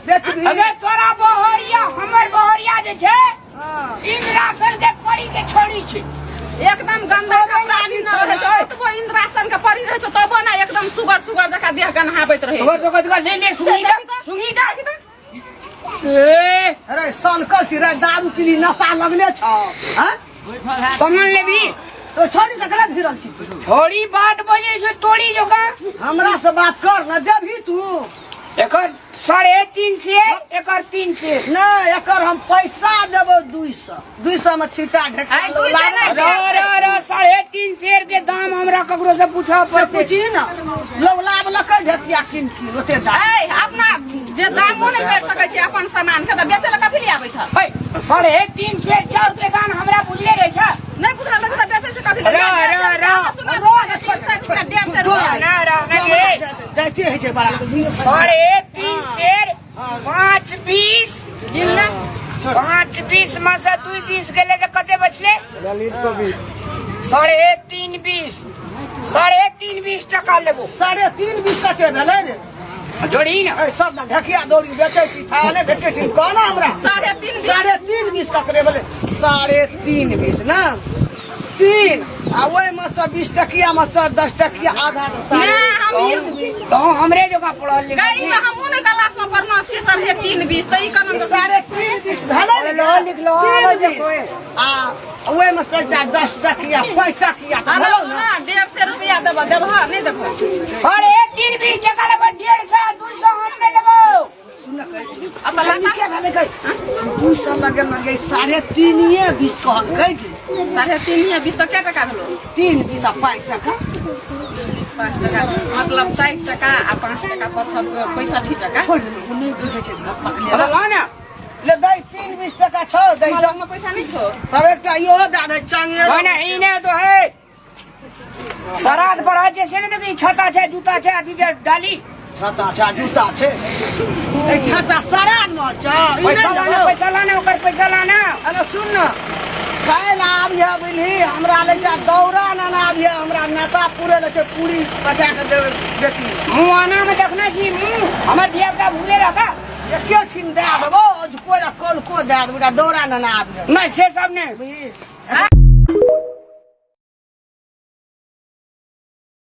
बेचबी अगे तोरा बहरिया हमर बहरिया जे छै हाँ। इंद्रासन के परी के छोड़ी छै एकदम गंदा कपड़ा लागी भी न रहै छै। छै, ओतबो इंद्रासन के परी रहै छै तबो ना एकदम सुगर सुगर जकाँ देह गन्हाबैत रहै तोहर छै। तो कथि ले ले सुनी दा सुनी दा ए अरे सनकल छी रे दारू पीली नशा लगले छौ हाँ? सामान लेबी तो छोड़ी से केना भिरल छी छोड़ी बात बजे से तोड़ी जोका हमरा से बात कर न देबही तू एकर 3.5 सेर एकर 3 सेर नहि एकर हम पैसा देबौ 200 200 में छिटा ढेका आइ 200 नहि, र र र 3.5 सेर के दाम हमरा ककरो से पूछऽ से पड़तै पूछी न लोग लाभ लकै ढेकिया किन किन ओते दाम ऐ अपना जे दामो नहि कर सकै छै अपन सामान के तऽ बेचै लए कथी ले आबै छ है 3.5 सेर चाउर के दाम हमरा बुझले रहै छै नहि बुझल रहै छै तऽ बेचै छै कथी ले र, र, र। सुना 150 रुपया ना र ना रे जाइते होइ छै बड़ा 3.5 सेर 5 20 गिन ले 5 20 में से 2 20 गेले तऽ कते बचले 3.5 20 3.5 20 टका लेबो 3.5 बीस कते भेलै रे जोड़ी ना ए सब ने ढकिया दौड़ी बेचै छी थाह नहि भेटै छी कह ना हमरा 3.5 बीस 3.5 बीस ककरे भेलै 3.5 बीस ना तीन आ ओहिमे से 20 टकिया मे से 10 टकिया आधा ना हम ई तो हमरे जगह पढ़ल लिखल गई में हमहूँ नहि क्लास में पढ़ना छियै 3.5 बीस तऽ ई केना 3.5 बीस भेलै ने पढ़लो लिखलो तीन आबै बीस। कोइ। आ ओहिमे से 10 टकिया 5 टकिया तऽ भेलौ ने 150 रुपया देबह देबह नहि देबह 3.5 बीस टका लेबो 150 200 हम नहि लेबो अब तऽ लता के भेलै गई 200 लगे लगे 3.5 बीस कहलकै कि 3.5 बीस तऽ कै टका भेलो 3 बीस आ 5 टका 20 5 टका मतलब 60 टका आ 5 टका 75 65 टका छोड़ दे नहि बुझै छै पकड़े बोला ना ले दै 3 बीस टका छौ दै हमरा दे लगमे पैसा नहि छौ तब एकटा इहो दए दे चंगे ना ई नहि तो है सराद पर आज जैसे ने देखी छता छै जूता छै अथी छै डाली छता छै जूता छै ए छता सराद मे छौ ई पैसा नहि लाना लेबौ। पैसा लाना ओकर पैसा लाना अरे सुन न काल्हि आबिहे बुझली हमरा लग जा दौरा ने आबिहे हमरा नेता पूरे ले छै पूरी पटा के देबै बेटी मुँह आना में देखना छी मुँह हमर धिया पुता भूले रहता एके ठिन दए देबौ अजुको या कलको दए देबौ दौरा ने आबिहे नहीं से सब नहीं बुझली